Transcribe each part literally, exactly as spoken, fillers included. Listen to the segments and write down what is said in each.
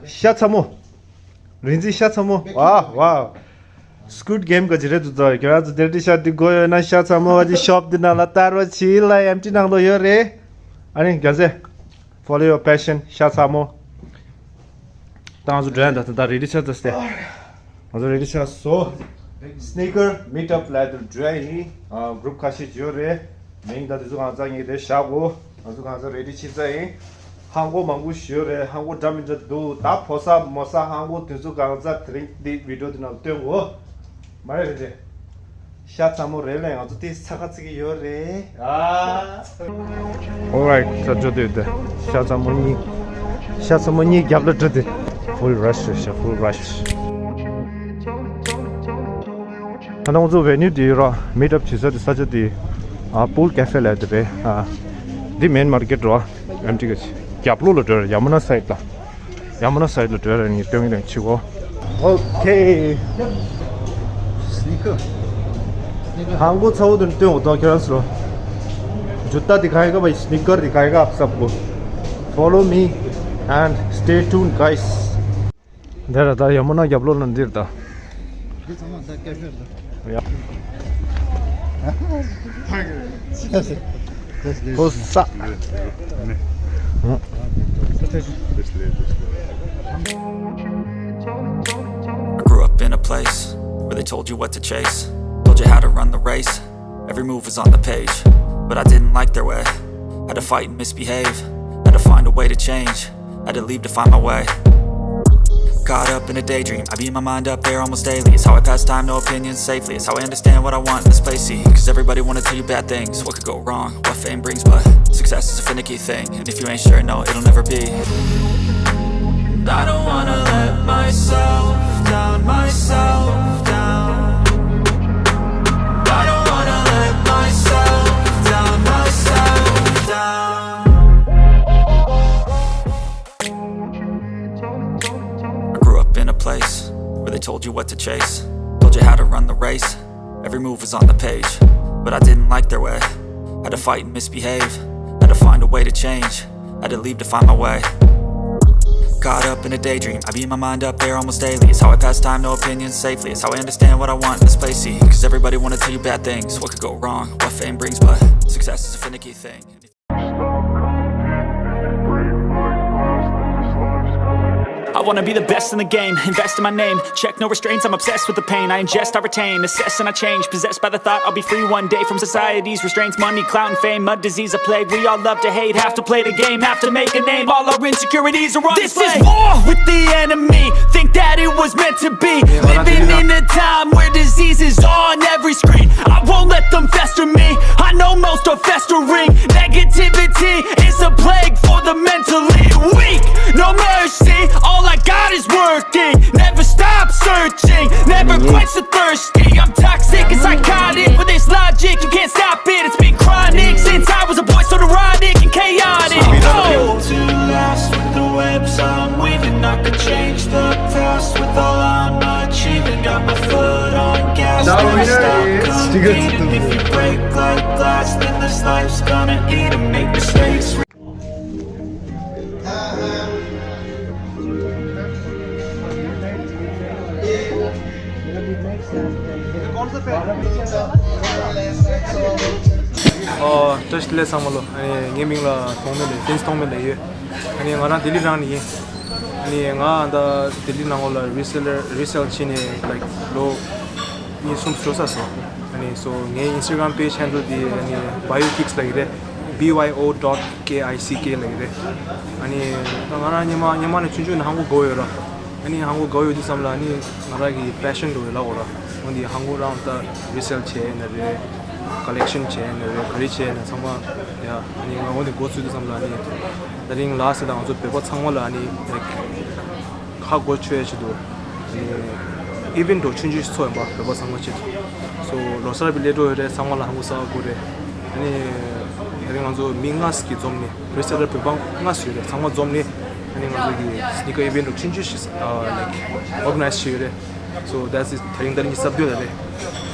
ཤ་ཚ་མོ། རིན་འཛིན་ཤ་ཚ་མོ། ཝའོ་ཝའོ། Squid Game ག་ཅི་རེད་འདུག་ད། ཁྱེད་རང་ཚོ་དེ་འདྲ་ཤ་འདི་དགོས་ཡོད་ན་ཤ་ཚ་མོ་ག་ཅི་ཤོབ་འདི་ནང་ལ་བསྟར་བ་བྱིས་ལ་ཨེམ་ཊི་ནང་ལོགས་ཡོད་རེད། ཨ་ནི་རྒྱལ་མཚན། Follow your passion ཤ་ཚ་མོ། ད་ང་ཚོ་འགྲོ་ཡ་ད་ད་ད་རེ་ཌི་ཆགས་ད་སྟེ། ང་ཚོ་རེ་ཌི་ཆགས་སོ། Sneaker Meetup ལ་དུ་འགྲོ་ཡ་ཡིན། ཨ་གུ་རུབ་ཁ་ཤས་ཡོད་རེད། མིང་ད་དེ་ཚོ་གང་ཚང་ངས་དེ་བཞག་གོ། ང་ཚོ་གང་ཚང་རེ་ཌི་ཆགས་ཚར་ཡིན། ཧང་གོ་མང་པོ་ཞུ་རེད། ཧང་གོ་འདྲ་མི་འདྲ་འདུག་ད་ཕོ་ས་མོ་ས་ཧང་གོ་དེ་ཚོ་གང་ཚང་དེ་རིང་འདི་བི་ཌི་ཡོ་དེ་ནང་སྟོན་གོ། མ་རེད་རེད་རེད། ཤ་ཚ་མོ་རེད་ལས་ང་ཚོ་དེ་ཚ་ཁ་ཚིག་གི་ཡོད་རེད། ཨ། Alright ད་འགྲོ་དུས་དེ་ཤ་ཚ་མོ་གཉིས། ཤ་ཚ་མོ་གཉིས་རྒྱབ་ལ་འགྲོ་དུས། Full rush རེད་ཤ། Full rush། ད་ང་ཚོ་venue དེ་ར་meet up བྱེད་ས་དེ་ས་ཆ་དེ། ཨ་Pool Cafe ལབ་དེ་རེད། ཨ་འདི་main market ར། ཨེམ་ཊི་གི་རྒྱབ་ལོགས་ལ་འགྲོ་ར། ཡ་མུ་ན་side ལ། ཡ་མུ་ན་side ལ་འགྲོ་ར་ནི་སྟོན་གི་དང་ཆི་གོ། Okay sneaker ཧང་གོ་ཚ་བོ་དུ་སྟོན་འོ་ཏོ་ཁྱེད་རང་སུ་རོ། ཇུ་ཏ་དེ་ག་ཡི་ག་བ་sneaker དེ་ག་ཡི་ག་ཨབ་སབ་གོ། Follow me and stay tuned guys. འདི་ར་ད་ཡ་མུ་ན་རྒྱབ་ལོགས་ལ་འདིར་ད། འདི་ཚང་མ་ད་ཀེ་ཧྥེ་རེད། ཡ། ཁོ་ས། I grew up in a place where they told you what to chase, told you how to run the race. Every move was on the page, but I didn't like their way. Had to fight and misbehave, had to find a way to change. Had to leave to find my way. Caught up in a daydream, I beat my mind up there almost daily. It's how I pass time, no opinions safely. It's how I understand what I want in this place. See, cause everybody wanna tell you bad things. What could go wrong? What fame brings, but success is a finicky thing. And if you ain't sure, no, it'll never be. I don't wanna let myself down, myself down. I don't wanna let myself down, myself down. I grew up in a place where they told you what to chase, told you how to run the race. Every move was on the page, but I didn't like their way. Had to fight and misbehave, had to find a way to change, had to leave to find my way. Caught up in a daydream, I beat my mind up there almost daily. It's how I pass time, no opinions safely. It's how I understand what I want in this place. See, cause everybody wanna tell you bad things. What could go wrong? What fame brings, but success is a finicky thing. I wanna be the best in the game, invest in my name, check no restraints, I'm obsessed with the pain, I ingest, I retain, assess and I change, possessed by the thought I'll be free one day from society's restraints, money, clout and fame, a disease, a plague, we all love to hate, have to play the game, have to make a name, all our insecurities are on display. This is war with the enemy, think that it was meant to be, living in a time where disease is on every screen, I won't let them fester me, I know most are festering, negativity is a plague for the mentally weak, no mercy, all I got is working, never stop searching, never quench the thirsty, I'm toxic and psychotic, with this logic, you can't stop it, it's been chronic, since I was a boy, so neurotic and chaotic, oh. Built to last with the webs I'm weaving, I could change the past with all I'm achieving, got my foot on gas, never stop competing, if you break like glass, then this life's gonna eat 'em, make mistakes. ཨོ། བཀྲ་ཤིས་བདེ་ལེགས་ཚང་མ་ལོ། ཨ་ནི་ངའི་མིང་ལ་ཐོགས་མེད་ལབ། བསྟན་འཛིན་ཐོགས་མེད་ལབ་ཡོད། ཨ་ནི་ང་རང་ལྡི་ལི་རང་ནས་ཡིན། ཨ་ནི་ང་ད་ལྡི་ལི་ནང་ལོགས་ལ་རི་སེལ་ལར་རི་སེལ་བྱས་ནས་ལའིཀ་ལོ་གཉིས་གསུམ་འགྲོ་ཚར་སོང་། ཨ་ནི་སོ་ངའི་Instagram page handle དེ་ཨ་ནི་Bio Kicks ལབ་ཀྱི་རེད། B Y O dot K I C K ལབ་ཀྱི་རེད། ཨ་ནི་ད་ང་རང་སྔོན་མ་སྔོན་མ་ནས་ཆུང་ཆུང་ནས་ཧང་གོ་དགའ་ཡོད་ར། ཨ་ནི་ཧང་གོ་དགའ་ཡོད་དུས་ཙམ་ལ་ཨ་ནི་ང་རང་གི་passion འདྲ་བོ་ལབ་དགོས་ར། འོན་ཏེ་ཧང་གོ་རང་ད་རི་སེལ་བྱས་ནི་རེད། ཀ་ལེག་ཤན་བྱས་ནི་རེད། ག་རེ་བྱས་ནི་ཚང་མ་ཡ། ཨ་ནི་ང་འོན་ཏེ་འགོ་ཚུགས་དུས་ཙམ་ལ་ཨ་ནི་ད་རིང་ལ་སེ་དང་ང་ཚོ་བོད་པ་ཚང་མ་ལ་ཨ་ནི་ལའིཀ་ཧ་གོ་ཆོད་ཡ་ཆེད་དུ་ཨ་ནི་ཨི་ཝེན་ཊི་འདྲ་ཆུང་ཆུང་ཞིག་ཚོགས་ཡིན་པ། བོད་པ་ཚང་མ་ཆེད་དུ། སོ་ལོ་གསར་བའི་སླད་འགྲོ་ཡོད་རེད། ཚང་མ་ལ་ཧང་གོ་ཚ་བ་དགོས་རེད། ཨ་ནི་ད་རིང་ང་ཚོ་མི་ལྔ་ཞིག་གིས་འཛོམས་ནས་རི་སེལ་ལར་བོད་པ་ལྔ་ཞིག་ཡོད་རེད། ཚང་མ་འཛོམས་ནས་ཨ་ནི་ང་ཚོ་གི་སི་ནི་ཀར་ཨི་ཝེན་ཊི་འདྲ་ཆུང་ཆུང་ཞིག་ཨ་ལའིཀ་ཨོར་ག་ནའི་ཛི་བྱས་ཡོད་རེད། So that's it. དེ་རིང་ད་རིང་གི་གསར་འགོད་ལ་རེད།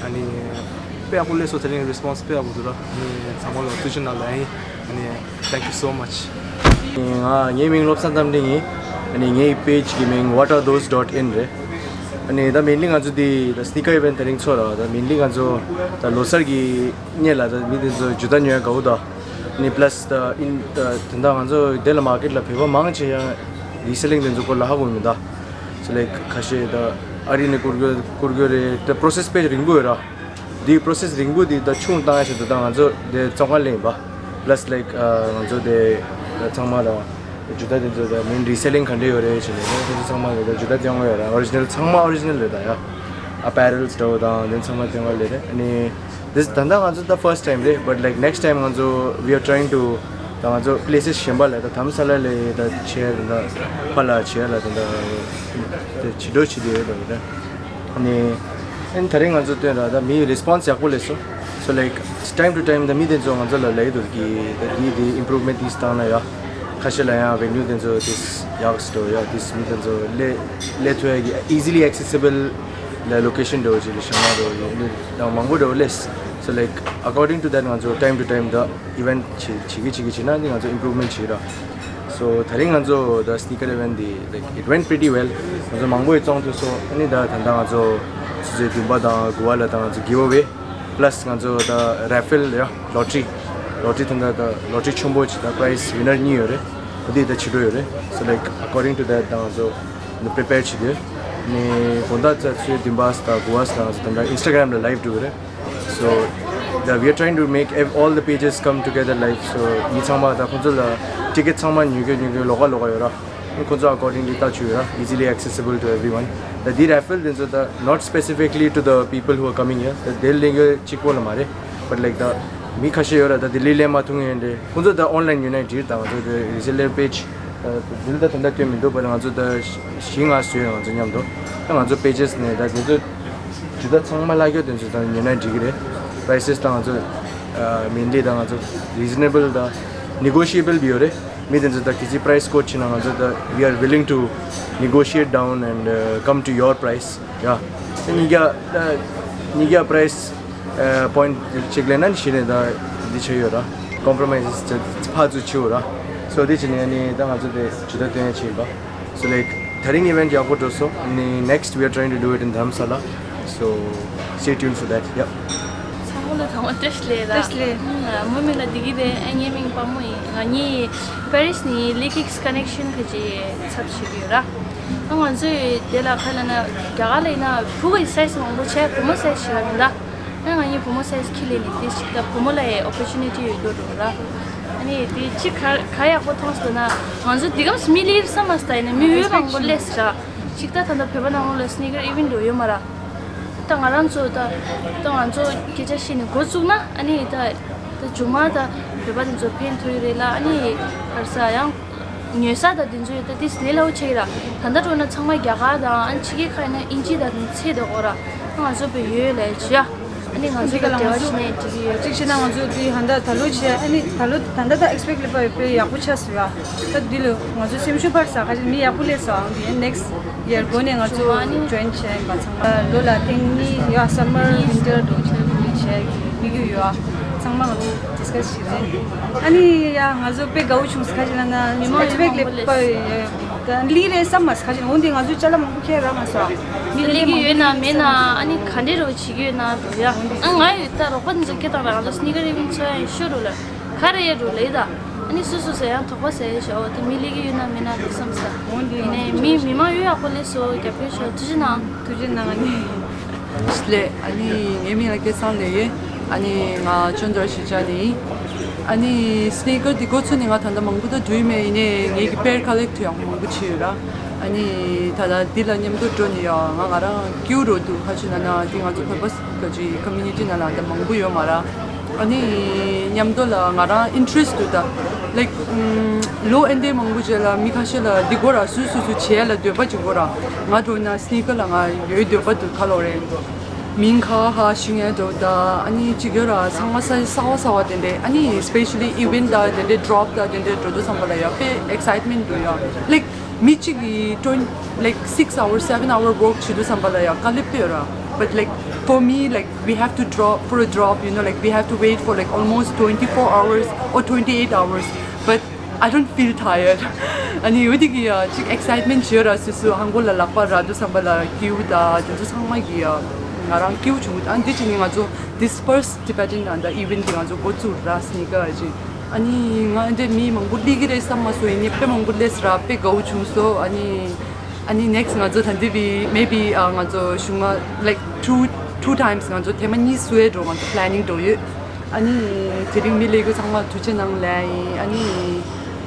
ཨ་ནི་དཔེ་ཡག་པོ་སླེབས་སོང་། དེ་རིང་རི་སི་པོན་སི་དཔེ་ཡག་པོ་འདུག་ར། ཨ་ནི་ཚང་མ་ལ་ཐུགས་རྗེ་གནང་ལབ་ཡིན། ཨ་ནི་thank you so much. ང་ངའི་མིང་བློ་བཟང་རྟ་མགྲིན་ཡིན། ཨ་ནི་ངའི་པེ་ཇི་གི་མིང་what are those dot in རེད། ཨ་ནི་ད་མེན་ལི་ང་ཚོ་འདི་ད་སི་ནི་ཀར་ཨི་ཝེན་ཊི་དེ་རིང་ཚོགས་ར། ད་མེན་ལི་ང་ཚོ་ད་ལོ་གསར་གྱི་སྔོན་ལ་ད་མི་དེ་ཚོ་ཇུ་ཏ་ཉོ་ཡ་དགའ་བོ་ད། ཨ་ནི་པ་ལ་སི་ད་ཨིན་ད་དེ་འདྲ་ང་ཚོ་དེ་ལ་མར་ཀེཊ་ལ་བོད་པ་མང་ཆེ་ཡང་རི་སེ་ལིང་དེ་ཚོ་སྐོར་ལ་ཧ་གོ་མི་འདུག་སོ་ལའིག་ཁ་ཤས་ད་ཨ་རི་ནས་བསྐུར་དགོས་བསྐུར་དགོས་རེད། ད་པོ་རོ་སེ་སི་དཔེ་རིང་པོ་ཡོད་ར། འདིའི་པོ་རོ་སེ་སི་རིང་པོ་འདི་ད་ཆུང་བཏང་ཡ་ཆེད་དུ་ད་ང་ཚོ་དེ་བཙོན་ཁང་ལ་ཡིན་པ། པ་ལ་སི་ལའིག་ང་ཚོ་དེ་ཚང་མ་ལ་ཇུ་ཏ་དེ་ཚོ་ད་མིན་རི་སེ་ལིང་ག་འདྲ་ཡོད་རེད་བྱས་ནས་ད་དེ་ཚོ་ཚང་མ་ལ་ད་ཇུ་ཏ་སྟོན་ག་ཡོད་ར། ཨོ་རི་ཇི་ནལ་ཚང་མ་ཨོ་རི་ཇི་ནལ་རེད་ད་ཡ། ཨ་པེ་རལ་འདྲ་བོ་དང་དེ་ཚང་མ་སྟོན་ག་ལེ་རེད། ཨ་ནི་དེ་ད་ལྟ་ང་ཚོ་ད་ཕར་སི་ཊི་ཊའིམ་རེད། བཊ་ལའིག་ནེག་སི་ཊའིམ་ང་ཚོ་we are trying to ད་ང་ཚོ་པི་ལེ་སེ་སི་གཞན་པ་ལ་ད་དྷ་རམ་ས་ལ་ལ་ད་བྱས་ད་ཕར་ལ་བྱས་ལ་ད་ད་དེ་བྱེད་འགྲོ་བྱེད་དེ་ཡོད་ད་ཡོད་ད། ནས་ཨན་དེ་རིང་ང་ཚོ་སྟོན་ར་ད་མིའི་རེ་སི་པོན་སི་ཡག་པོ་སླེབས་སོང་། So like time to time ད་མི་དེ་ཚོ་ང་ཚོ་ལ་ལབ་ཀྱི་འདུག་གི་ད་འདི་འདི་ཨིམ་པུ་རུབ་མེན་ཊི་འདི་བཏང་ན་ཡ། ཁ་ཤས་ལ་ཡང་བེ་ནིའུ་དེ་ཚོ་དེ་ཡག་སི་འདྲ་བོ་ཡ། དེ་མི་དེ་ཚོ་སླེབས་སླེབས་ཐུབ་ཡ་གི་easily accessible ལ་ལོ་ཀེ་ཤན་འདྲ་བོ་ཅིག་ལ་བཞག་ན་འདྲ་བོ་ཡོད་ནི་དང་མང་པོ་འདྲ་བོ་སླེབས། So like according to that ང་ཚོ་time to time ད་ཨི་ཝེན་ཊི་བྱེད་བྱེད་ཀྱི་བྱེད་ཀྱི་བྱེད་ན་ནི་ང་ཚོ་ཨིམ་པུ་རུབ་མེན་ཊི་བྱེད་ར། So དེ་རིང་ང་ཚོ་ད་སི་ནི་ཀར་ཨི་ཝེན་ཊི་འདི་like it went pretty well. ང་ཚོ་མང་པོ་ཡི་བཙོང་ཐུབ་སོང་། ཨ་ནི་ད་ད་ལྟ་ང་ཚོ་སོ་སོའི་འདུན་པ་དང་གུ་བ་ལ་ད་ང་ཚོ་གིབ་ཨ་ཝེ་པ་ལ་སི་ང་ཚོ་ད་རེ་ཕེལ་ཡ་ལོ་ཊ་རི་ལོ་ཊ་རི་ད་ད་ད་ལོ་ཊ་རི་ཆེན་པོ་ཅིག་ད་པ་རའི་སི་ཝི་ནར་གཉིས་ཡོད་རེད། འོ་དེ་ད་བྱེད་འགྲོ་ཡོད་རེད། So like according to that ད་ང་ཚོ་ད་པི་རི་པེར་བྱེད་དུས་ནི་དགོང་དག་ད་ཚོའི་འདུན་པ་ད་གུ་བ་ད་ང་ཚོ་ད་ད་ཨིན་སི་ཊ་གྷ་རམ་ལ་ལའིབ་འགྲོ་གི་རེད། So the, we are trying to make ev- all the pages come together live. So མི་ཚང་མ་ད་ཁོང་ཚོ་ལ་ཊི་ཀེ་ཊི་ཚང་མ་ཉོ་གི་ཉོ་གི་ལོགས་ཀ་ལོགས་ཀ་ཡོད་ར། ཁོང་ཚོ་accordingly ད་བྱུས་ཡོད་ར། Easily accessible to everyone. ད་འདི་རེ་ཕེལ་དེ་ཚོ་ད་not specifically to the people who are coming here. ད་དེ་ལས་གཅིག་པོ་ལ་མ་རེད། But like ད་མི་ཁ་ཤས་ཡོད་ར། ད་དེ་ལས་ལས་མ་ཐུང་ཡོད་འདྲ། ཁོང་ཚོ་ད་ཨོན་ལའིན་ཉོས་ན་འགྲིག་ད་ང་ཚོ་དེ་རི་སེ་ལར་པེ་ཇི་འདི་ལ་ད་ད་ལྟ་སྟོན་མི་འདུག But ང་ཚོ་ད་བཞི་ལྔ་བཟོས་ཡོད་ང་ཚོ་མཉམ་དུ། ད་ང་ཚོ་པེ་ཇེ་སི་ནས་ད་དེ་ཚོ་ཇུ་ཏ་ཚང་མ་ལྷག་རྒྱུ་དེ་ཚོ་ད་ཉོས་ན་འགྲིག་གི་རེད། པ་རའི་སི་ད་ང་ཚོ་མེན་ལི་ད་ང་ཚོ་རི་ཛི་ན་བལ་ད་ནེ་གོ་ཤི་ཨེ་བལ་ཡོད་རེད། མི་དེ་ཚོ་ད་གི་ཅི་པ་རའི་སི་ཀོ་ཊ་བྱས་ན་ང་ཚོ་ད་we are willing to negotiate down and uh, come to your price. Yeah. ད་ཉིས་བརྒྱ་ད་ཉིས་བརྒྱ་པ་རའི་སི་པོ་ཡིན་ཊི་གཅིག་ལེན་ན་ནི་གཞི་ནས་ད་འདི་བྱས་ཡོད་ར། ཀོམ་པོ་རོ་མའི་ཛི་ཕར་ཚུར་བྱས་ཡོད་ར། སོ་དེ་བྱས་ནས་ནི་ད་ང་ཚོ་དེ་ཇུ་ཏ་སྟོན་ཡ་བྱས་ཡིན་པ། So like དེ་རིང་ཨི་ཝེན་ཊི་ཡག་པོ་འགྲོ་སོང་། ནི་next we are trying to do it in Dharamsala. So stay tuned for that. Yeah. ཚང་མ་ལ་ཐང་བ་བཀྲ་ཤིས་བདེ་ལེགས། བཀྲ་ཤིས་བདེ་ལེགས། ཨ་མོ་མི་ལ་འདི་གི་རེད། ཨ་ངའི་མིང་པ་མོ་ཡིན། ང་གཉིས་པེ་རི་སི་ནས་ལི་ཀིག་སི་ཀ་ནེག་ཤན་གི་ཅིག་ཚབ་བྱེད་ཀྱི་ཡོད་ར། ཨ་ང་ཚོས་དེ་ལ་ཁ་ལ་ན་རྒྱ་གར་ལ་ཡིན་ན་ཕྲུ་གུ་ཡི་སའི་ཛི་མང་པོ་བྱས་བུ་མོ་སའི་ཛི་བྱེད་ཀྱི་མི་འདུག་ཨ་ང་གཉིས་བུ་མོ་སའི་ཛི་ཁྱེར་ལས་ནས་དེ་ཞིག་ད་བུ་མོ་ལ་ཡང་ཨོ་པོར་ཅུ་ནི་ཊི་ཡོད་རྒྱུ་འགྲོ་ར། ཨ་ནི་དེ་ཅི་ག་ག་ཡག་པོ་མཐོང་སོང་ན་ང་ཚོ་འདི་གམ་མི་ལིར་བསམ་མ་སྟ་ཡིན་ན་མི་འོས་མང་པོ་སླེབས་ར། ཅིག་ད་ད་ལྟ་བོད་པ་ནང་ལོགས་ལ་སི་ནི་ཀར་ཨི་ཝེན་ཊི་འགྲོ་ཡོད་མ་ར། ད་ང་རང་ཚོ་ད་ད་ང་ཚོ་སྐད་ཆ་བཤད་ནས་འགོ་བཙུགས་ན་ཨ་ནི་ད་ད་མཇུག་མ་ད་བོད་པ་དེ་ཚོ་ཕན་ཐོགས་ཡོད་རེད་ལ། ཨ་ནི་ག་རེ་ཟ་ཡང་ཉོ་ས་ད་དེ་ཚོ་ཡོད་ད་དེ་ལས་སླ་བོ་ཆགས་ཀྱི་ར། ད་ལྟ་འགྲོ་ན་ཚང་མ་རྒྱ་གར་དང་ཨ་ནི་ཕྱི་རྒྱལ་ཁག་ཡིན་ན་ཨིན་ཇི་དང་དེ་ཚོ་ཚད་དེ་འོ་ར། ད་ང་ཚོ་བོད་ཡོད་ལས་བྱེད་ཡ། ཨ་ནི་ང་ཚོ་གི་འབྲེལ་བ་བྱས་ནས་འགྲིག་གི་ཡོད། གཅིག་བྱས་ན་ང་ཚོ་འདི་ཧན་ད་ད་ལོ་བྱས། ཨ་ནི་ད་ལོ་ད་ལྟ་ད་ཨེག་སི་པེག་ལས་པ་ཡོད་པའི་ཡག་པོ་ཆགས་སོང་ཡ། ད་འདི་ལོ་ང་ཚོ་སེམས་ཤུགས་འཕར་ས་ཁ་ཅིག་མི་ཡག་པོ་སླེབས་སོང་། ཨང་འདི་ནེག་སི་ཡར་འགོ་ནས་ང་ཚོ་ཇོ་ཡིན་བྱས་ཡིན་པ་ཚང་མ་ལོ་ལ་ཐེངས་གཉིས་ཡ་སམ་མར་ཝིན་ཊར་འགྲོ་བྱས་ཡིན་བྱས་དམིགས་ཡུལ་ཡོད། ཨ་ཚང་མ་ང་ཚོ་ཌིས་ཀ་སི་བྱས་རེད། ཨ་ནི་ཡ་ང་ཚོ་དཔེ་དགའ་བོ་བྱུང་ས་ཁ་ཅིག་ལ་ན་མི་མང་ཨེག་སི་པེག་ལས་པ་ད་ལི་རེད་བསམ་མ་ས་ཁ་ཅིག་འོང་དེ་ང་ཚོ་ཅ་ལག་མང་པོ་ཁྱེར་རག་མ་སོང་། མི་ལི་གི་ཡོད་ན་མེད་ན་ཨ་ནི་ག་འདྲས་རོ་བྱེད་ཀྱི་ཡོད་ན་འགྲོ་ཡ། ཨ་ང་ཡོད་ད་རོགས་པ་འཛུགས་ཀྱི་དང་རང་ཚོ་སི་ནི་ཀར་ཨི་ཝེན་ཊི་ཚོ་ཡང་ཤོ་རུ་ལ་ག་རེ་ཡ་རུ་ལེ་ད། ཨ་ནི་སུ་སུ་ཟེར་ཡང་དོགས་པ་ཟེར་ཡ་ཤོ་འོ་དེ་མི་ལི་གི་ཡོད་ན་མེད་ན་འགྲོ་བསམ་ས། འོང་དེ་ཡིན་ནའི་མི་མི་མང་ཡོད་ཡག་པོ་ལས་སོ་རྒྱབ་སྐྱོར་ཤོ་ཐུགས་རྗེ་གནང་། ཐུགས་རྗེ་གནང་ཨ་ནི། ལགས་ལེ། ཨ་ནི་ངའི་མིང་ལ་སྐལ་བཟང་ལེ་ཡིན། ཨ་ནི་ང་ཅོན་ཏར་གཞིས་ཆགས་ནས་ཡིན། ཨ་ནི་སི་ནི་ཀར་འདི་འགོ་ཚུགས་ནས་ང་ད་ལྟ་མང་པོ་ད་འགྲོ་ཡི་མེད། ཡིན་ནའི་ངེད་ཀྱི་པེར་ཀ་ལེག་ཊི་ཡང་མང་པོ་བྱས་ཡོད་ར། ཨ་ནི་ད་ལྟ་འདི་ལ་མཉམ་དུ་འགྲོ་ནས་ཡང་ང་ང་རང་སྐྱིད་རོ་འདུག་ཁ་ཆུ་ན་ན་འདི་ང་ཚོ་བོད་པ་ག་ཅི་ཀོ་མིའུ་ནི་ཊི་ནང་ལ་ད་མང་པོ་ཡོད་མ་ར། ཨ་ནི་མཉམ་དུ་ལ་ང་རང་ཨིན་ཊི་རེ་སི་ཊི་འདུག་ད། ལའིཀ་ལོ་ཨེ་འདྲས་མང་པོ་རྗེས་ལ་མི་ཁ་ཤས་ལ་འདི་སྐོར་ལ་སུ་སུ་སུ་བྱེད་ཡ་ལ་འདོད་པ་ཅིག་དགོས་ར། ང་འགྲོ་ན་སི་ནི་ཀར་ལ་ང་ཡོད་འདོད་པ་འདུག་ག་ལོ་རེད། མིང་ཁ་ཧ་ཤིང་ཡ་འགྲོ་ད། ཨ་ནི་ཅིག་ཡོད་ར་ཚང་མ་ས་གསར་བ་གསར་བ་དེ་འདྲས། ཨ་ནི་སི་པེ་ཤ་ལི་ཨི་ཝེན་ཊི་ད་དེ་འདྲས་ཌོ་རོབ་ད་དེ་འདྲས་འགྲོ་དུས་ཙམ་པ་ལ་ཡ་དཔེ་ཨེག་སའིཊ་མེན་ཊི་འདུག་ཡ། ལའིཀ་མི་གཅིག་གིས་ཊུ་ཝེན་ཊི་like six hours, seven hour work བྱེད་དུས་ཙམ་པ་ལ་ཡང་དཀའ་ལས་དཔེ་ཡོད་ར། But like for me, like we have to drop for a drop, you know, like we have to wait for like almost twenty-four hours or twenty-eight hours. But I don't feel tired. ཨ་ནི་འོ་དེ་གི་ཡ་ཅིག་excitement བྱོས་ར། སུ་སུ་ཧང་གོ་ལ་ལག་པ་རག་འདུག་བསམ་པ་ལ་སྐྱིད་པོ་དང་དེ་ཚོ་ཚང་མ་གི་ཡ་ང་རང་སྐྱིད་པོ་བྱུང་། ཨ་ནི་དེ་བྱས་ནས་ང་ཚོ་this first Tibetan and the event དེ་ང་ཚོ་འགོ་བཙུགས་ར། སི་ནི་ཀར་ཅིག་ཨ་ནི་ང་འདྲ་མི་མང་པོ་སླེབས་ཀྱི་རེད་བསམ་མ་སོང་། ཡིན་ནའི་དཔེ་མང་པོ་སླེབས་ར། དཔེ་དགའ་བོ་བྱུང་སོང་། ཨ་ནི་ཨ་ནི་next ང་ཚོ་ད་འདི་བི་maybe ཨ་ང་ཚོ་གཞུག་མ་like two two times ང་ཚོ་ཐེངས་མ་གཉིས་སུ་ཨེ་འགྲོ་ང་ཚོ་planning འགྲོ་ཡོད། ཨ་ནི་དེ་རིང་མི་ལས་ཀ་ཚང་མ་ཐུགས་རྗེ་གནང་ལེ་ཡིན། ཨ་ནི་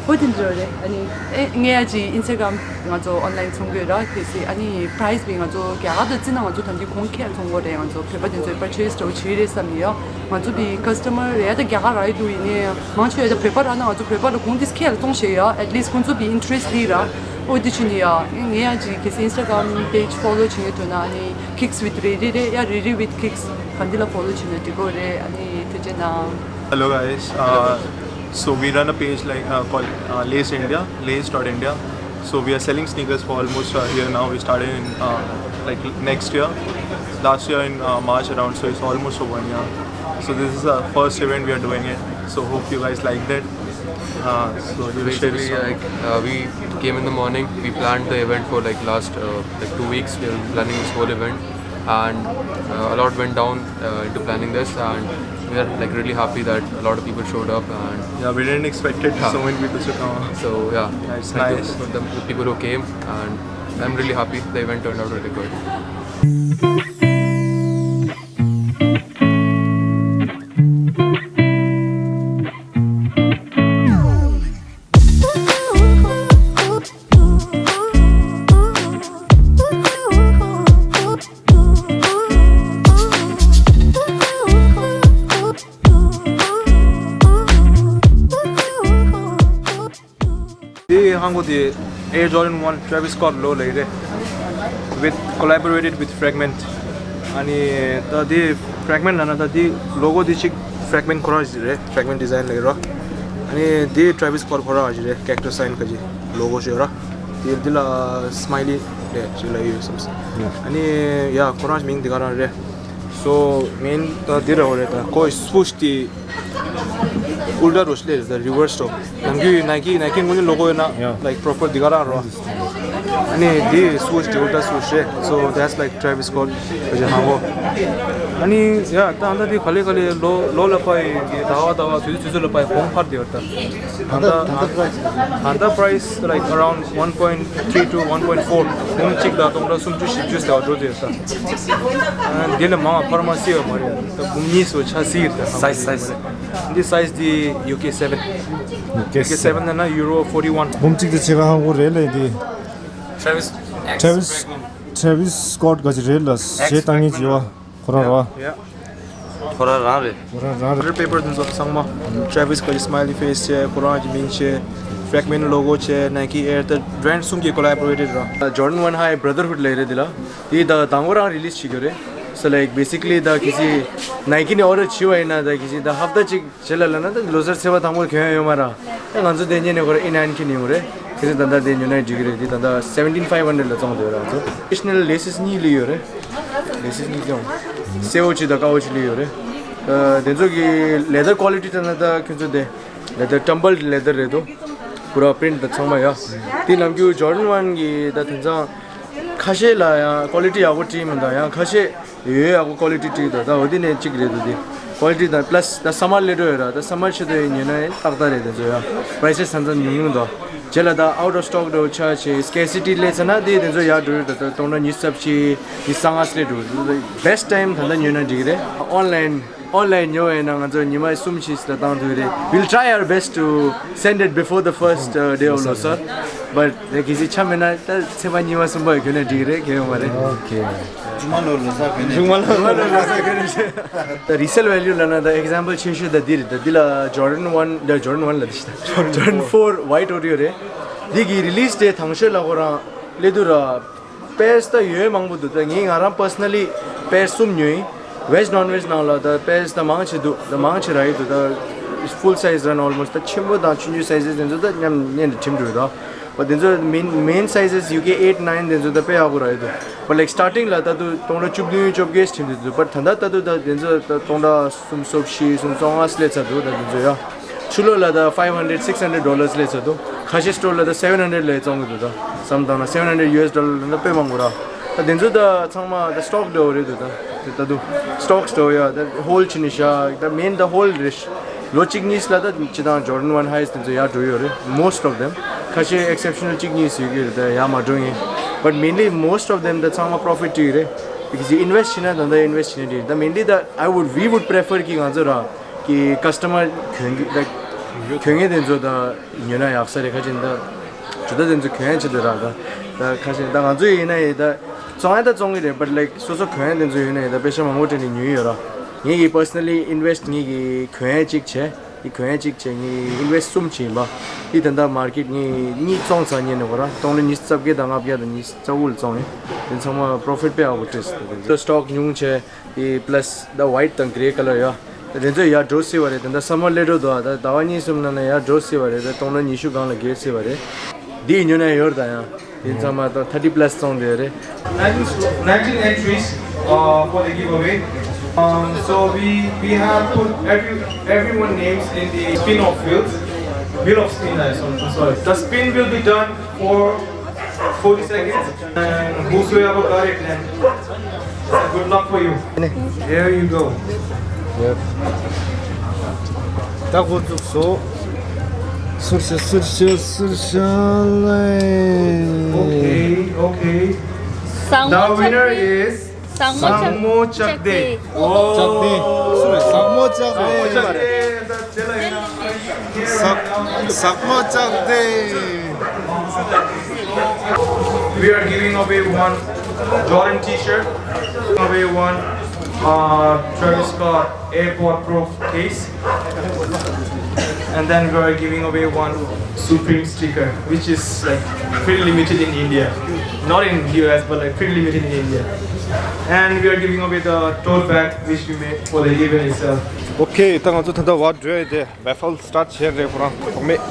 ཧོ་དེ་འདྲ་རེད། ཨ་ནི་ཨེ་ངས་ཡ་ཅི་Instagram ང་ཚོ་online ཚོང་དགོས་ར། གལ་སྲིད་ཨ་ནི་price བི་ང་ཚོ་རྒྱ་གར་དུ་བརྩིས་ན་ང་ཚོ་ད་འདི་གོང་ཁེ་ཚོང་དགོས་རེད། ང་ཚོ་བོད་པ་དེ་ཚོས་purchase འདྲ་བོ་བྱེད་རེད་བསམ་ནས་ཡ། ང་ཚོ་བི་customer རེད་ད་རྒྱ་གར་ར་ཡི་འདུག་ཡིན་ནའི་མང་ཆེ་བ་ད་བོད་པ་ར་ན་ང་ཚོ་བོད་པ་ལ་གོང་དེ་ཁེ་ལ་གཏོང་ཤེས་ཡ། at least ཁོང་ཚོ་བི་interest ལི་ར། ཨོ་དེ་ཆུ་ནི་ཡ་ངས་ཡ་ཅི་གལ་སྲིད་Instagram page follow བྱེད་ཡོད་འདུག་ན་ཨ་ནི Kicks with Riri རེད་ཡ། Riri with Kicks ག་འདི་ལ་follow བྱེད་ན་འགྲིག་གོ་རེད། ཨ་ནི་ཐུགས་རྗེ་གནང་། Hello guys, uh, so we run a page like uh, called uh, Lace India, lace dot india. So we are selling sneakers for almost a year now. We started in uh, like next year, last year in uh, March around. So it's almost for one year. So this is our first event we are doing it. So hope you guys like that. Uh, so you share Basically, some like uh, we came in the morning. We planned the event for like last uh, like two weeks. We were planning this whole event, and uh, a lot went down uh, into planning this, and we are like really happy that a lot of people showed up. And Yeah, we didn't expect it. Yeah. So many people to come. So yeah, Nice, thank you nice. for the, the people who came, and I'm really happy. The event turned out really good. དེ་ཧང་གོ་དེ་Air Jordan one Travis Scott logo ལབ་ཡོད་རེད། with collaborated with Fragment. ཨ་ནི་ད་དེ་Fragment ལབ་ན་ད་དེ་logo དེ་ཅིག Fragment ཁོ་རང་ཞིག་རེད། Fragment Design ལབ་ཡོད་ར། ཨ་ནི་དེ་Travis Scott ཁོ་རང་ཞིག་རེད། character sign ག་ཅིག་logo ཞིག་ཡོད་ར། དེ་དེ་ལ་smiley རེད་ཅིག་ལབ་ཡོད་བསམ། ཨ་ནི་ཡ་ཁོ་རང་མིང་དེ་ག་རང་རེད། So main ད་འདི་རེད་བ་རེད། ད་ཁོ་swoosh དེ་ཨུལ་ཊ་རོ་ཤི་ལེ་རེད། ད་reverse རོ། ནམ་རྒྱུན་Nike Nike དངོས་གནས་logo ཡོད་ན Yeah. like proper འདི་ག་རང་རོ། ཨ་ནི་འདི་swoosh དེ་ཨུལ་ཊ་swoosh རེད། So that's like Travis Scott བྱས་ཧང་གོ། ཨ་ནི་ཡ་ད་ད་འདི་ག་ལེ་ག་ལེ་ལོ་ལོ་ལ་ཕའི་ཟླ་བ་ཟླ་བ་དུས་དུས་ཚོད་ལ་ཕའི་གོང་འཕར་དེ་བར་ད། ད་ད་ད་ད་price like around one point three to one point four འབུམ་གཅིག་དང་སྟོང་ཕྲག་སུམ་ཅུ་བཞི་བཅུ་ཟླ་བ་འགྲོ་དེ་ད། འདི་ལས་མང་བ་འཕར་མ་སྲིད་པ་མ་རེད། ད་འབུམ་གཉིས་སུ་ཆ་སྲིད་ད། Size size འདི་size འདི་U K seven U K seven ན་ན་Euro forty one འབུམ་གཅིག་དེ་ཆེ་ག་ཧང་གོ་རེད་ལས་འདི། Travis Travis Travis Scott ག་ཅི་རེད་ལ་ཞེ་ཏང་ངེ་ཅི་བ། ཁོ་རང་རེད་བ། ཁོ་རང་རང་རེད། ཁོ་རང་རང་རེད། Paper དེ་ཚོ་ཚང་མ། Travis Scott smiley face བྱས། ཁོ་རང་གི་མིང་བྱས། Fragment logo བྱས། Nike Air ད་brand གསུམ་གྱི་collaborated ར། Jordan one high brotherhood ལབ་རེད་དེ་ལ། དེ་ད་དང་པོ་རང་release བྱེད་རྒྱུ་རེད། So like basically ད་གི་སི་Nike ནས་order བྱས་པ་ཡིན་ན་ད་གི་སི་ད་ཧབ་ཏ་གཅིག་རྗེས་ལ་ལབ་ན་ད་ལོ་གསར་ཚེས་པ་དང་པོར་གྱོན་ཡ་ཡོད་མ་ར། ད་ང་ཚོ་དེ་ཉིན་ནས་ཁོ་ར་in hand འཁྱེར་ནས་ཡོང་རེད། ཁྱེད་ཚོ་ད་ལྟ་དེ་ཉོ་ན་འགྲིག་གི་རེད། དེ་ད་ལྟ་seventeen five hundred ལ་བཙོང་བསྡད་ཡོད་ར། ང་ཚོ་additional laces གཉིས་ལི་ཡོད་རེད། Laces གཉིས་ཀྱང་སེར་པོ་གཅིག་དང་དཀར་པོ་གཅིག་ལི་ཡོད་རེད། ཨ་དེ་ཚོ་གི་leather quality ད་ན་ད་ཁྱོད་ཚོ་དེ་leather tumbled leather རེད་དོ། ཁོ་ར་print ད་ཚང་མ་ཡ། དེ་ནམ་རྒྱུན་Jordan one གི་ད་དེང་སང་ཁ་ཤས་ལ་ཡང་quality ཡག་པོ་བྲིས་མི་འདུག་ཡང་ཁ་ཤས་ཡོད་ཡག་པོ་quality བྲིས་འདུག་ད་འོ་དེ་ནས་གཅིག་རེད་འདུག་དེ་quality དང་plus ད་summer སླེབས་འགྲོ་ཡོད་ར། ད་summer ཆེད་དུ་ཡིན་ཉོས་ན་ཡང་ཏག་ཏག་རེད། དེ་ཚོ་ཡང་prices ད་ཚ་ཉུང་ཉུང་འདུག་རྗེས་ལ་ད་out of stock འགྲོ་ཆགས་ཆེ་scarcity སླེབས་ཚར་ན་དེ་དེ་ཚོ་ཡར་འགྲོ་ཡོད་འདུག་ད་སྟོང་ཕྲག་ཉི་ཤུ་རྩ་བཞི་ཉི་ཤུ་རྩ་ལྔ་སླེབས་འགྲོ་འདུག best time ད་ལྟ་ཉོས་ན་འགྲིག་གི་རེད། Online online ཉོ་བས་ན་ང་ཚོ་ཉི་མ་གསུམ་བཞི་ལ་བཏང་ཐུབ་རེད། We'll try our best to send it before the first uh, day of ལོ་གསར། But གལ་སྲིད་ཆ་མེད་ན་ད་ཚེས་པ་གཉིས་པ་གསུམ་པ་གྱོན་ན་འགྲིག་རེད། གྱོན་ཡོང་བ་རེད། Okay. མཇུག་མ་ལོ་ལོ་གསར་གྱོན་ནས། མཇུག་མ་ལོ་ལོ་གསར་གྱོན་ནས། ད་resale value ལབ་ན་ད་example ཆེ་ཤོས་ད་འདི་རེད། ད་འདི་ལ་Jordan one ད་Jordan one ལ་འདི་ཤི་ད་Jordan four white Oreo རེད། འདི་གི་release day དང་ཤོས་ལ་ཁོ་རང་སླེབས་དུས་ར། Pairs ད་ཡོད་མང་པོ་འདུག་ད་ངས་ང་རང་personally pairs གསུམ་ཉོས་ཡིན། Veg non veg ནང་ལ་ད་pairs ད་མང་ཆེ་འདུག་ད་མང་ཆེ་རག་གི་འདུག་ད་full size ར་ན་almost ད་ཆེན་པོ་དང་ཆུང་ཆུང་sizes དེ་ཚོ་ད་མཉམ་གཉེན་དུ་ཁྲིམས་འགྲོ་ཡོད་ད། འོ་དེ་ཚོ་main main sizes U K eight nine དེ་ཚོ་ད་དཔེ་ཡག་པོ་རག་གི་འདུག But like starting ལ་ད་དུ་སྟོང་ཕྲག་བཅུ་བདུན་བཅོ་བརྒྱད་ཁྲིམས་འདུག But ད་ད་ད་དུ་ད་དེ་ཚོ་ད་སྟོང་ཕྲག་སུམ་སོ་བཞི་སུམ་སོ་ལྔ་སླེབས་ཚར་འདུག་ད་དེ་ཚོ་ཡ། ཕྱི་ལོགས་ལ་ད་five hundred, six hundred dollars ལས་ཚོད་འདུག་ཁ་ཤས་སི་ཊོར་ལ་ད་seven hundred ལས་བཙོང་གི་འདུག་ད་བསམ་བཏང་ན་seven hundred US dollar ལ་ད་དཔེ་མང་པོ་ར། ད་དེ་ཚོ་ད་ཚང་མ་ད་སི་ཊོག་འདྲ་བོ་རེད་འདུག་ད་དེ་ད་དུ་སི་ཊོག་འདྲ་བོ་ཡ་ད་ཧོལ་བྱས་ནས་བཞག་ད་མེན་ད་ཧོལ་རེད། ལོ་གཅིག་གཉིས་ལ་ད་སྤྱིར་བཏང་Jordan One Highs དེ་ཚོ་ཡར་འགྲོ་ཡོད་རེད། Most of them. ཁ་ཤས་ཨེག་སེབ་ཤ་ནལ་གཅིག་གཉིས་ཡོད་ཀྱི་རེད། ད་ཡར་མ་འགྲོ་ཡིན། But mainly most of them ད་ཚང་མ་པོ་རོ་ཕིཊ་ཡོད་རེད། Because you invest བྱས་ན་ད་ད་ཨིན་ཝེསི་བྱས་ན་འགྲིག་ད་mainly ད་I would, we would prefer གི་ང་ཚོ་ར་གི་ཀ་སི་ཊ་མར་གྱོན་གྱི་ད་གྱོན་མཁན་དེ་ཚོ་ད་ཉོས་ན་ཡག་ས་རེད། ཁ་ཅིག་ད་ཇུ་ད་དེ་ཚོ་གྱོན་ཡ་ཆེད་དུ་ར་ད་ད་ཁ་ཅིག་ད་ང་ཚོ་ཡིན་ན་ཡིན་ད་བཙོང་ཡ་ད་བཙོང་གི་རེད། But like སོ་སོ་གྱོན་ཡ་དེ་ཚོ་ཡོད་ན་ཡིན་ད་པེ་ཤ་མང་པོ་སྤྲད་ནས་ཉོས་ཡོད་ར། ངེད་ཀྱི་པར་སོ་ནལ་ལི་ཨིན་ཝེསི་ངེད་ཀྱི་གྱོན་ཡ་གཅིག་བྱས། འདི་གྱོན་ཡ་གཅིག་བྱས། ངས་ཨིན་ཝེསི་གསུམ་བྱས་ཡིན་པ། འདི་ད་ལྟ་མར་ཀེཊ་ངས་གཉིས་བཙོང་ཚར་ཉིན་ནས་གོ་ར་སྟོང་ལོ་ཉི་ཤུ་རྩ་བརྒྱད་དང་ལྔ་བརྒྱ་དང་ཉི་ཤུ་རྩ་དགུ་ལ་བཙོང་ཡིན། དེ་ཚང་མ་པོ་རོ་ཕིཊ་དཔེ་ཡག་པོ་སྤྲད་སོང་། དེ་ཚོ་སི་ཊོག་ཉུང་བྱས། དེ་པ་ལ་སི་ད་ཝའིཊ་དང་གྷེ་རེ་ཀ་ལར་ཡོད། དེ་ཚོ་ཡར་འགྲོ་སྲིད་པ་རེད། ད་ལྟ་སམ་མར་སླེབས་འགྲོ་འདུག་ད་ཟླ་བ་གཉིས་གསུམ་ནང་ནས་ཡར་འགྲོ་སྲིད་པ་རེད། ད་སྟོང་ལོ་ཉི་ཤུ་སྒང་ལ་འགྱེལ་སྲིད་པ་རེད། འདི་ཡིན་ཉོ་ན་ཡོད་ད་ཡང་། དེ་ཚང་མ་ད་thirty plus བཙོང་བསྡད་རེད། Nineteen, nineteen entries, uh, for the giveaway. Um, so we, we have put every, everyone names in the spin-off wheels. Wheel of spin, uh, so, I'm sorry. The spin will be done for forty seconds. And whosoever got it, then good luck for you. Here you go. Yep. ད་འགོ་བཙུགས་སོ། སུར་ཤ་སུར་ཤ་སུར་ཤ་ལེ། Okay, okay. ཟང་མོ་The winner ཆགས་ཏེ། Is ཟང་མོ་ཟང་མོ་ལྕགས་ལྕགས་ཏེ། ཏེ། ཨོ། ལྕགས་ཏེ། སུ་རེད། ཟང་མོ་ལྕགས་ཏེ། ཟང་མོ་ལྕགས་ཏེ། ཟག་ཟག་མོ་ལྕགས་ཏེ། We are giving away one Jordan T-shirt, giving away one, uh, Travis Scott Airport Pro case, and then we are giving away one Supreme sticker, which is, like, pretty limited in India. Not in U S, but, like, pretty limited in India. And we are giving away the tote bag, which we made for the event itself. Okay, ད་ང་ཚོ་ད་ལྟ་བར་འགྲོ་ཡ་དེ། བེ་ཕལ་སི་ཊར་ཊི་བྱས་རེད། ཁོ་རང་གྲོགས་མེད།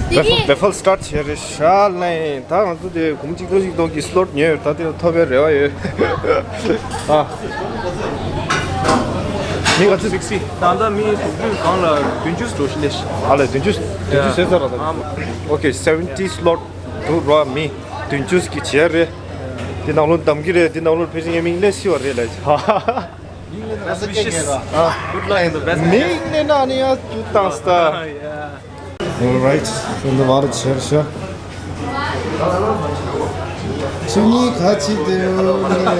བེ་ཕལ་བེ་ཕལ་སི་ཊར་ཊི་བྱས་རེད་ཤག་ལེ། ད་ང་ཚོ་དེ་གུམ་གཅིག་སྟོང་གཅིག་སྟོང་གི་སི་ལོཊ་ཉོས་ཡོད། ད་དེ་ལ་ཐོབ་པའི་རེ་བ་ཡོད། ཨ། མི་ག་ཚོད། Sixty. ད་ལྟ་མི་དྲུག་ཅུ་སྒང་ལ་བདུན་ཅུ་འགྲོ་ཤི་ལེ་ཤི། ཨ་ལེ། བདུན་ཅུ། བདུན་ཅུ་ཟེར་ཚར་ར་ད། ཨ་མ། Okay, seventy slot འདུག་ར། མི་བདུན་ཅུ་གི་བྱས་རེད། དེ་ནང་ལོ་འདམ་གི་རེད། དེ་ནང་ལོ་ཕལ་ཆེར་ངའི་མིང་སླེབས་སྲིད་པ་རེད་ལེ། Best wishes. Good luck in the best. མིང་སླེབས་ན་ནི་ཡ་ཅུ་བཏང་སྟ། Yeah. All right. ཁྱོད་ཚོ་བར་ཆེར་ཤོག་ཁྱེད་གཉིས་ག་ཅི་དེ་ཡོད་རེད།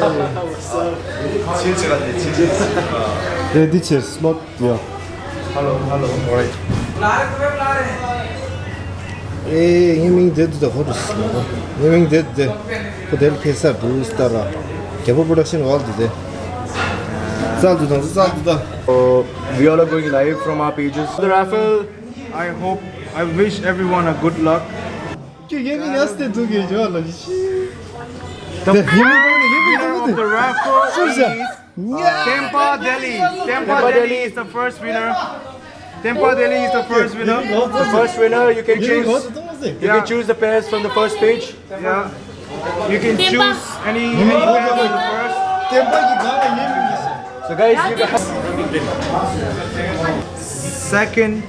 ཆེ་ཆེ་ལ་དེ་ཆེ་ཆེ། དེ་འདི་ཆེ་སི་ལོཊ་ཡོད། Hello, hello. All right. ཨེ། ངའི་མིང་དེ་འདུག་ད། ཧོ་རུ་སི་ལ་ངའི་མིང་དེ་འདུག་དེ། ཁོ་དེ་ལ་ཕེ་ས་འདུག་སྟ་ར། རྒྱལ་པོ་པོ་རོ་ཌག་ཤན་ཝལ་འདུག་དེ། ཙལ་འདུག་དང་ཙལ་འདུག་ད། Oh, we all are going live from our pages. The raffle. I hope, I wish everyone a good luck. ཁྱོད་ངའི་མིང་ཡ་སྟེ་འདུག་གི་ཇོ་ལ་ཤི། The winner of the raffle is Tempa Delhi. Tempa Delhi is the first winner. Tempa Delhi is the first winner. The first winner, you can choose. You can choose the pairs from the first page. Yeah. You can choose any, any pair from the first. So guys, you guys. Second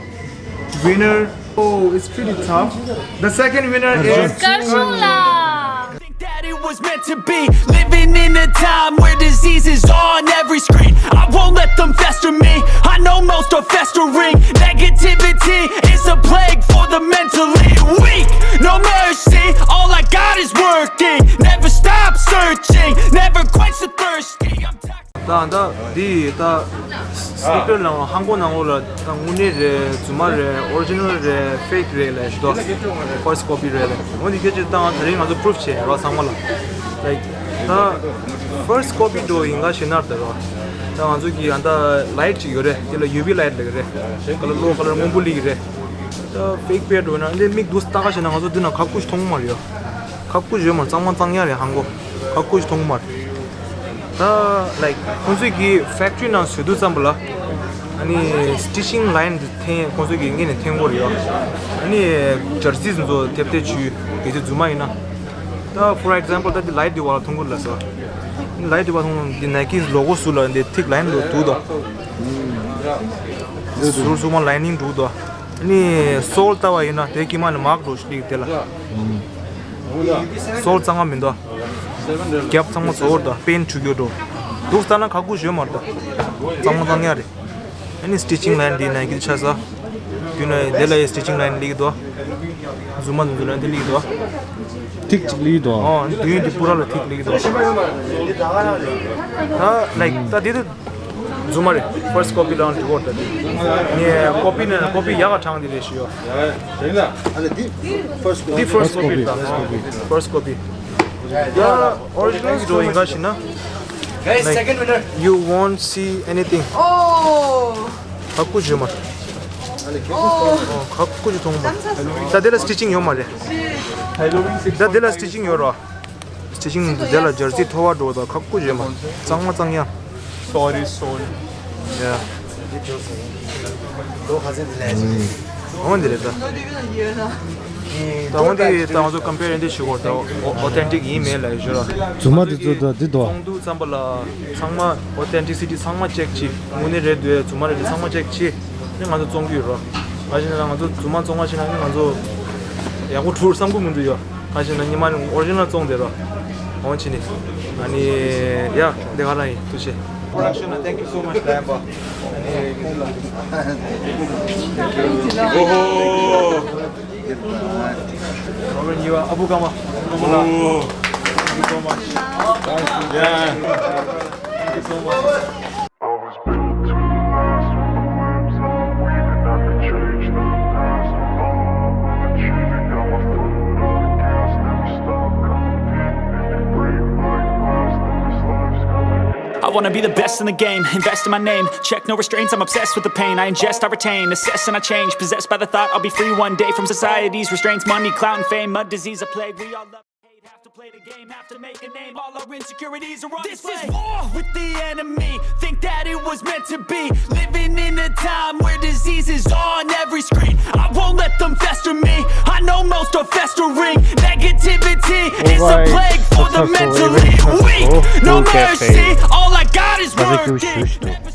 winner. Oh, it's pretty tough. The second winner is Karshung La. Think that it was meant to be. Living in a time where diseases on every screen. I won't let them fester me. I know most are festering. Negativity is a plague for the mentally weak. No mercy, all I got is working. Never stop searching, never quench the thirsty. I'm tired. ད་ད་འདི་ད་སི་ནི་ཀར་ནང་ཧང་གོ་ནང་ལོགས་ལ་ད་དངོས་གནས་རེད། རྫུན་མ་རེད། ཨོ་རི་ཇི་ནལ་རེད། ཕེག་རེད་ལབ་ཞུ་དོ། ཕར་སི་ཀོ་པི་རེད་ལབ། འོ་འདི་སྐད་ཆ་ད་ང་དེ་རིང་ང་ཚོ་པུ་རུཕ་བྱས་རོགས་ཚང་མ་ལ། ལའིཀ་ད་ཕར་སི་ཀོ་པི་འགྲོ་ཡིན་ག་ཞེ་ན་ད་རོགས། ད་ང་ཚོ་གི་ཨ་ད་ལའིཊ་ཅིག་ཡོད་རེད། དེ་ལ་ཡུ་ཝི་ལའིཊ་ལབ་ཀྱི་རེད། ཁ་ལར་ལོ་ཁ་ལར་སྔོན་པོ་སླེབས་ཀྱི་རེད། ད་ཕེག་པེར་འགྲོ་ན་འདི་མིག་འདུག་ལྟ་ག་ཞེ་ན་ང་ཚོ་འདི་ན་ཁ་སྐུ་ཞིག་མཐོང་གི་མ་རེད་ཡ། ཁ་སྐུ་ཞིག་ཡོད་མ་རེད། གཙང་མ་གཙང་ཡ་རེད། ཧང་གོ་ཁ་སྐུ་ཞིག་མཐོང་གི་མ་རེད། ད་ལའིཀ་ཁོང་ཚོས་ཀྱི་ཕེག་ཊི་རི་ནང་བཟོས་དུས་ཙམ་པ་ལ། ཨ་ནི་སི་ཊི་ཅིང་ལའིན་འདི་འཐེན། ཁོང་ཚོས་ཀྱི་ངེད་ནས་འཐེན་དགོས་རེད་ཡ། ཨ་ནི་ཇར་སིས་འདི་ཚོ་ཐེབས་ཐེབས་བྱུས་གལ་སྲིད་རྫུན་མ་ཡིན་ན། ད་for example ད་འདི་ལའིཊ་འདི་བར་ལ་མཐོང་གི་ལ་ས། ལའིཊ་འདི་བར་མཐོང་། འདི་ནའི་ཀིས་ལོ་གོ་ཟུར་ལ་འདི་ཐིག་ལའིན་ལོ་དུ་དང་། ཟུར་ཟུར་མ་ལའི་ནིང་འདུག་དོ། ཨ་ནི་སོལ་ལྟ་བ་ཡིན་ན་དེ་དཀྱིལ་མ་ལ་མར་ཀ་འདྲ་ཞིག་སླེབས་དེ་ལ། སོལ་གཙང་མ་མི་འདུག་རྒྱབ་ཚང་མ་ཚོར་དོ། པེན་འཁྲུ་རྒྱུ་འདྲ་འདུག་ལྟ་ན་ཁག་པོ་ཞིག་མ་རེད་དོ། གཙང་མ་གཙང་ཡ་རེད། ཨ་ནི་སི་ཊི་ཅིང་ལའིན་འདི་ནང་གི་ཆ་ས། རྒྱུ་ན་དེ་ལ་ཡི་སི་ཊི་ཅིང་ལའིན་སླེབས་དོ། ཟུར་མ་ཟུར་ལ་འདི་སླེབས་དོ། ཐིག་ཅིག་སླེབས་དོ། ཨོ་མདུན་འདི་པུ་ར་ལ་ཐིག་སླེབས་དོ། ད་ལའིག་ད་འདི་དུ། ཟུར་མ་རེད། ཕར་སི་ཊི་ཀོ་པི་ལ་འགྲོ་གོ་ད། ངས་ཀོ་པི་ནས་ཀོ་པི་ཡག་ག་དྲངས་དེ་རེད་ཞུ་ཡོ། ཨ་ལེ་འདི་ཕར་སི་ཊི་ཀོ་པི། འདི་ཕར་སི་ཊི་ཀོ་པི་རེད་ད། ཕར་སི་ཊི་ཀོ་པི། ཡ་ཨོ་རི་ཇི་ནལ་འགྲོ་ཡིན་ག་ཞིག་ན། Guys, like, second winner. You won't see anything. Oh. ཁག་པོ་ཞིག་མ། Oh. ཁག་པོ་ཞིག་མཐོང་མ། ད་དེ་ལ་སི་ཊི་ཅིང་ཡོད་མ་རེད། ད་དེ་ལ་སི་ཊི་ཅིང་ཡོད་རོ། སི་ཊི་ཅིང་དེ་ལ་ཇར་སི་ཐོ་བ་འགྲོ་ད་ཁག་པོ་ཞིག་མ། གཙང་མ་གཙང་ཡ། Sorry, sorry. Yeah. འོན་ཏེ་རེད་ད། ད་འོན་ཏེ་ད་ང་ཚོ་ཀམ་པེར་འདི་ཞུ་གོ་ད། ཨོ་ཐེན་ཊིག་ཡིན་མེད་ལ་ཞུ་ར། རྫུན་མ་དེ་ཚོ་ད་འདི་དོ། གཏོང་དུས་ཙམ་པ་ལ་ཚང་མ་ཨོ་ཐེན་ཊི་སི་ཊི་ཚང་མ་ཅེག་བྱེད། དངོས་གནས་རེད་འདུག་རྫུན་མ་རེད་འདུག་ཚང་མ་ཅེག་བྱེད། ནི་ང་ཚོ་བཙོང་གི་ཡོད་ར། ང་ཞིག་ན་ང་ཚོ་རྫུན་མ་བཙོང་བ་ཞིག་ན་ནི་ང་ཚོ་ཡག་པོ་འཁྲུར་བསམ་གི་མི་འདུག་ཡ། ང་ཞིག་ན་ཉི་མ་ནི་ཨོ་རི་ཇི་ནལ་བཙོང་དེ་ར། འོང་ཕྱིན་ནི། ཨ་ནི་ཡ་འདི་ག་རང་ཡིན། ཐུགས་རྗེ་ཆེ། Production, thank you so much, Lambo. Oh. Robin, you are Abu Kama. Oh. Thank you so much. Yeah. Thank you so much. I was built to last. With the whips I'm weaving, I can change the past. I'm all about achieving. Got my foot on the gas, never stop competing. If you break my glass, then this life's gonna end. I wanna be the best in the game, invest in my name. Check no restraints, I'm obsessed with the pain. I ingest, I retain, assess and I change. Possessed by the thought I'll be free one day from society's restraints. Money, clout, and fame, a disease, a plague. We all love hate, have to play the game, have to make a name. All our insecurities are on display. This is war with the enemy. Think that it was meant to be. Living in a time where diseases are on every screen. I won't let them fester me. I know most are festering. Negativity is a plague for the mentally weak. No mercy. All I got is worth it.